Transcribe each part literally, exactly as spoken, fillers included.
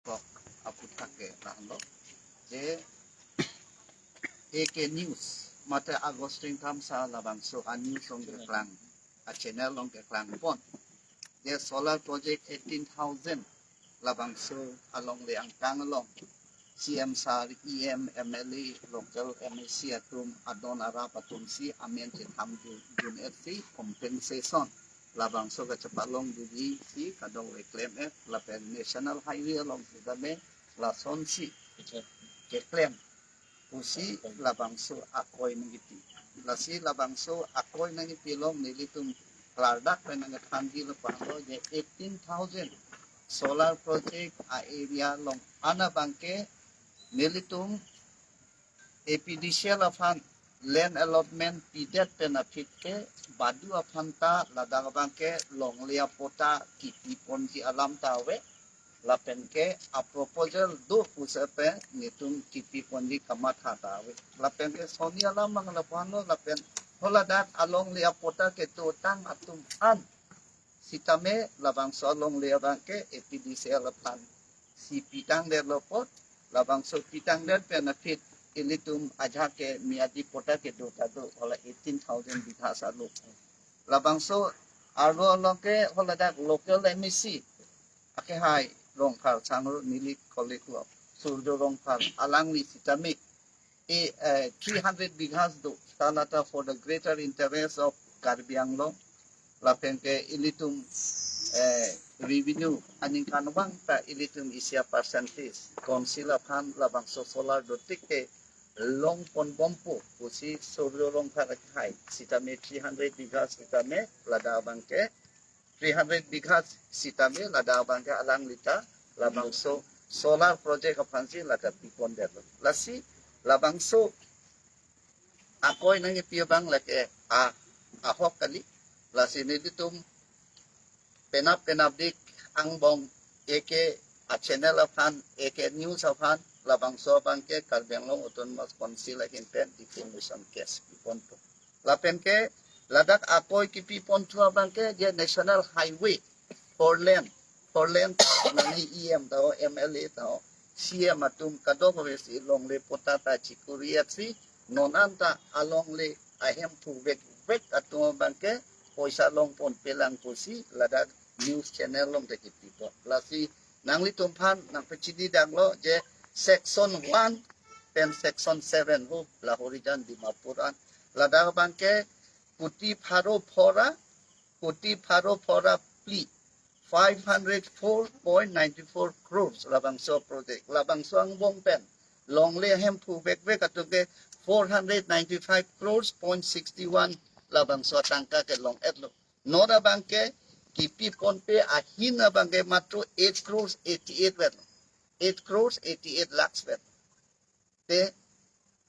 Kok aphuthak ke lahenlo. Je A K News, mate Augustine Kramsa labangso a-news along keklang, a-channel along keklangpon. Je solar project eighteen thousand labangso alongle angkang along C M sir, E M, M L A, local M A C atum, adon arap atum si amen chethamdun-etsi compensation labangso kachepalongdunji si kadokave klem-et, lapen National Highway along sitame lasonsi keklem pusi labangso akoi nangkipi. Lasi labangso akoi nangkipi along nelitum klardak pen nangkethanji lapulo je eighteen thousand solar project a-area along an abangke nelitum A P D C L aphan land allotment pidet pen aphi ke badu aphan ta ladak abangke longle apatta kipiponji alam ta ave. Lapen ke a-proposal do pusi pen nelitum kipiponji kamatha ta ave. Lapen ke soni alam abang lapulo, lapen haladak alongle apatta kedotang atum an sitame labangso alongle abangke A P D C L aphan si pitangdetlo apot, labangso pitangdet pen aphi ilitum ajak ke miyadi patta kedo ta do, hala eighteen thousand bighas alo. Labangso arlo along ke haladak local M A C akehai Rongphar Sangro, neli colleague lo, Surjo Rongphar, alangli sitame e, eh, three hundred bighas do, ta lata for the greater interest of Karbi Anglong, lapen ke ilitum, eh, revenue aningkanvang ta ilitum isi a-percentage council aphan labangso solar dotik ke longponbompo pusi Surjo Rongphar akehai sitame three hundred bighas sitame ladak abangke three hundred bighas sitame ladak abangke alangli ta labangso solar project aphansi ladak pipondetlo. Lasi labangso akoi nangkipi abang lake a, ahok kali. Lasi nelitum penap penapdik angbong A K a-channel aphan, A K News aphan, labangso abangke Karbi Anglong Autonomous Council ahin pen defamation case piponpo. Lapen ke ladak akoi kipiponthu abangke je National Highway four lane, four lane nangli E M ta ho, M L A ta ho, C M atum kadokave si longle patta ta chikuri-etsi, non an ta alongle ahemphu vekvek atum abangke poisa longponpelang pusi ladak news channel along ta kipipo. Lasi nanglitum aphan nangpachinidaklo je section one pen section seven ho, la Horijan Dimapur an, ladak abangke kuti pharo phora, kuti pharo phora phli, five hundred four point nine four crores labangso project, labangso angbong pen longle ahemphu vekvek atum ke four hundred ninety-five crores point sixty-one labangso atangka kelong-etlo. Non abangke kipiponpe ahin abangke matro eight crores eighty-eight vet, eight crores eighty-eight lakhs vet. Te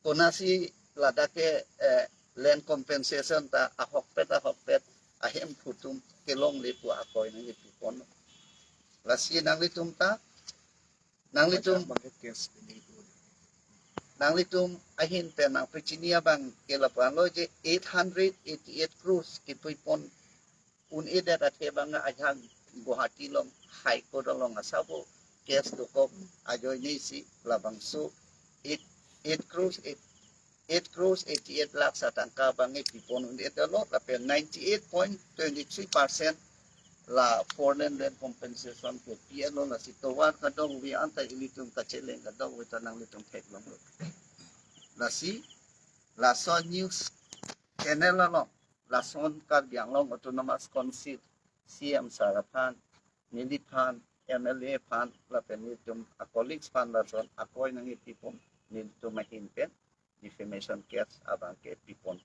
konatsi ladak ke, eh, land compensation ta ahokpet ahokpet ahemphu atum kelongle pu akoi nangkipipon. Lasi nanglitum ta, nanglitum, nanglitum ahin pen nangpachini abangke lapulo je eight hundred eighty-eight crores kipipon un-edet athe abang ajak Guwahati along High Court along asabo case dokok ajoine si labangso eight, eight crores, eight, eight crores eighty-eight lakhs atangka abang pipon un-edetlo, lapen ninety-eight point twenty-three percent la four lane land compensation kepi-etlo. Lasi tovar kadokave anta ilitum kacheleng kadokave ta nanglitum theklonglo. Lasi laso news channel along lason Karbi Anglong Autonomous Council C M sir aphan, neliphan, M L A aphan, lapen nelitum a-colleagues aphan lason akoi nangkipipon, nelitum ahin pen defamation case abangke pipon.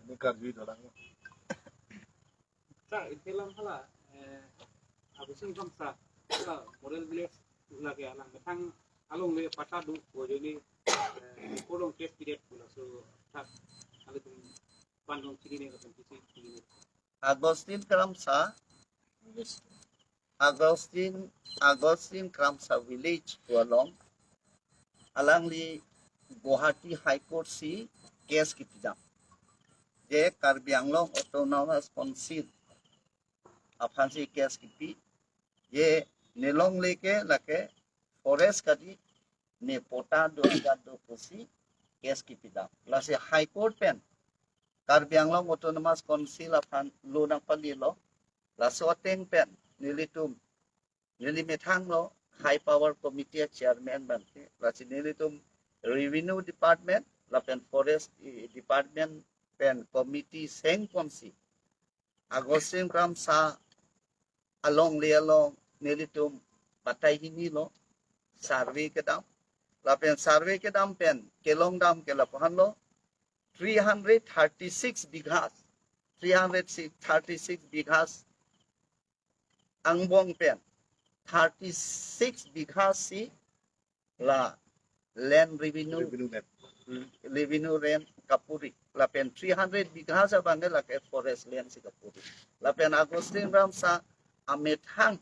Ini Karbi dolang. Sir, isi alam hala, eh, Augustine Kramsa, hala Model Village lake alang methang alongle patta do, bo joni, eh, kolong case period bola so, thak, hala tum pandong chini ne kapan kisi chini ne. Augustine Kramsa, Augustine, Augustine Kramsa Village pu along alangli Guwahati High Court si case kipidam. Je Karbi Anglong Autonomous Council aphansi case kipi. Ye nelongle ke lake forest kadi ne patta do ajat do pusi case kipidam. Lasi High Court pen Karbi Anglong Autonomous Council aphan lo nangpalilo. Laso ateng pen nelitum, neli methang lo High Power Committee a chairman abangke. Lasi nelitum Revenue Department lapen Forest, eh, Department pen committee sengponsi Augustine Ramsa alongle along nelitum batai hini lo survey kedam. Lapen survey kedam pen kelongdam ke lapuhan lo, three hundred thirty-six bighas, three hundred thirty-six bighas angbong pen thirty-six bighas si la land revenue, revenue land, revenue land kapuri. Lapen three hundred bighas abangke lake forest land si kapuri. Lapen Augustine Ramsa amethang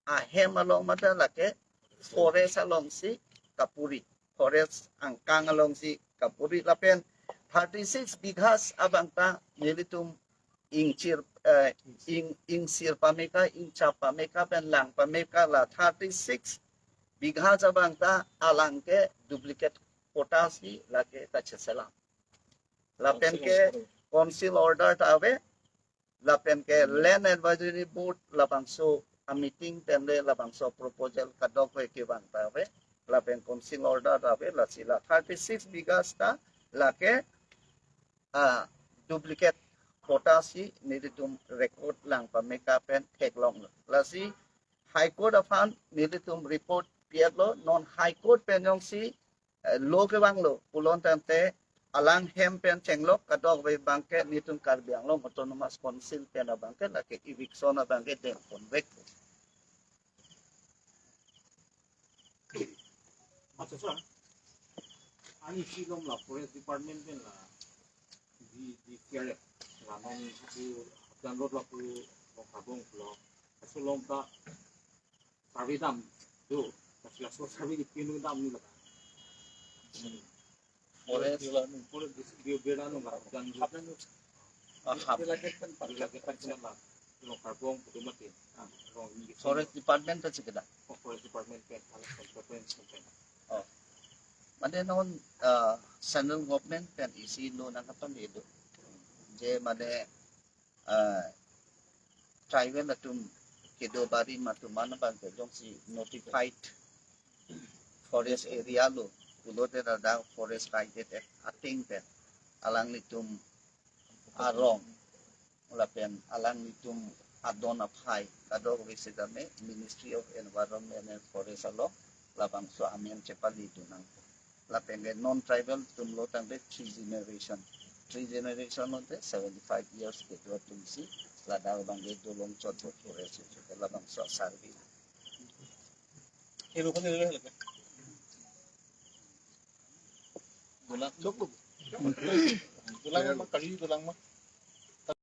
ahem along mate lake forest alongsi kapuri, forest angkang alongsi kapuri. Lapen thirty-six bighas abang ta nelitum ingchir, eh, ing, ingsir pameka, ingchap pameka pen lang pameka, la thirty-six bighas abang ta alang ke duplicate patta si lake kacheselam. Lapen ke council order ta ave, lapen ke Land Advisory Board labangso a meeting pen le labangso proposal kadokave kevang ta ave, lapen council order ta ave. Lasi la thirty-six bighas ta lake, ah, duplicate patta si nelitum record lang pameka pen theklonglo. Lasi High Court aphan nelitum report pi-etlo, non High Court pen jongsi, eh, lo kevanglo pulontangte alang hem pen chenglok, kadokave abangke nelitum Karbi Anglong Autonomous Council pen abangke lake eviction abangke dengponvek. Accha, sir. Ani si lom la Forest Department pen la D, DCRF la non pu Hapdan Road la pu Longkarbong lo. Laso along ta survey dam do. Laso survey di pinu dam ni la. Hmm. Forest. Forest di, di beda no la, dan, ah, hap. Di lagi kan, di lagi kan sila la. Longkarbong pu do mati. Ah, long ini. Forest Department ta chikada? Oh, Forest Department pen, ala consequence pen. Oh. Mane non, ah, central government pen isi lo nangkatan itu. Je mane, ah, tribal atum kedo barim atum mana bang ke jongsi notified forest area lo pulote ladak Forest Rights Act ateng pen alanglitum arong lapen alanglitum adon aphai kadokave setame Ministry of Environment and Forest along labangso amen chepali dunang. Lapen ke non tribal atum lo tangte three generation. Three generation lote seventy-five years kedo atum si ladak abangke dolong chot bot forest si labangso survey. Hero ko nilo lagi. Dolang. Lok, lok. Dolang ma, kali dolang ma.